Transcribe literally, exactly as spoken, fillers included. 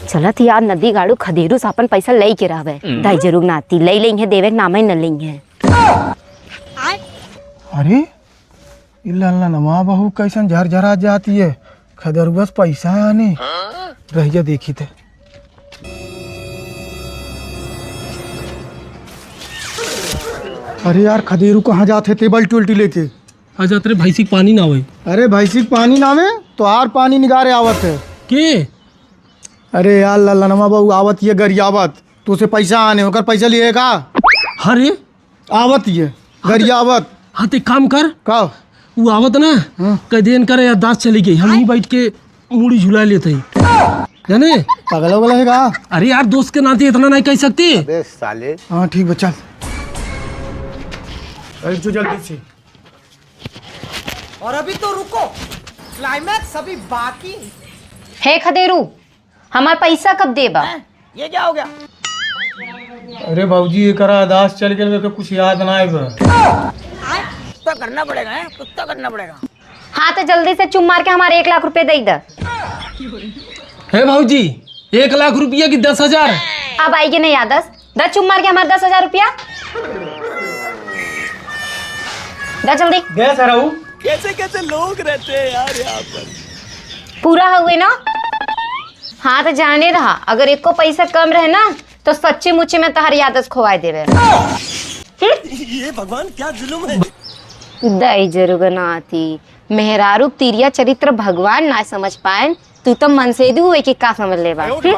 चलत यार नदी गाड़ू खदेरू से अपन पैसा लई के रहबे। दाई जरूर नाती लई लेइहे, देवे के नामे न लेइहे। अरे, ई ललनवा बहू कैसन झरझरा जाती है। खदेरुआ से पैसा आने। रहिया देखी थे। अरे यार, खदेरू कहाँ जात है? ते बाल्टी उल्टी लेके। आ जात रे, भैंसी के पानी ना आवे। अरे भैंसी के पानी ना आवे, तो आर पानी निगारे आवत है। के? अरे यार, ललनवा बहू आवत ये गरियावत, तो उसे पैसा आने, ओकर पैसा लिए का? अरे आवत ये गरियावत। हाँ, तो एक काम कर। का? वो आवत ना, हाँ। कह देन करे यार, दास चली गई, हम ही बैठ के मूड़ी झुला लेते हैं, जाने? पागल हो गया है का? अरे यार, दोस्त के नाते इतना नहीं कह सकते। अबे साले। हाँ, ठीक बा, चल। अरे, जो जल्दी से। और अभी तो रुको, climax अभी बाकी है। हे खदेरू, हमार पैसा कब देबा? हैं? ये क्या हो गया? अरे भौजी, एकरा अदास चल गेल, एके कुछ याद ना आइब। कुछ तो करना पड़ेगा, हैं? कुछ तो करना पड़ेगा। हाँ, तो जल्दी से चुम मार के हमारे एक लाख रुपए दे दे। हे भौजी, एक लाख रुपया की दस हजार? अब आई कि नहीं यादस? द चुम मार के हमारे दस हजार रुपया। द जल्दी। दे सरऊ। कैसे कैसे लोग रहते हैं यार यहाँ पर। पूरा हुए ना? हाँ, तो जाने रहा, अगर एको पैसा कम रहे ना, तो सच्ची मुच्ची में तहर यादस खोवाए देवे। हम्म? ये भगवान, क्या जुल्म है। दई जरुगनाती, मेहरारू तिरिया चरित्र भगवान ना समझ पाएन, तू तो मनसेदू हुए कि का समझ लेबा। हम्म?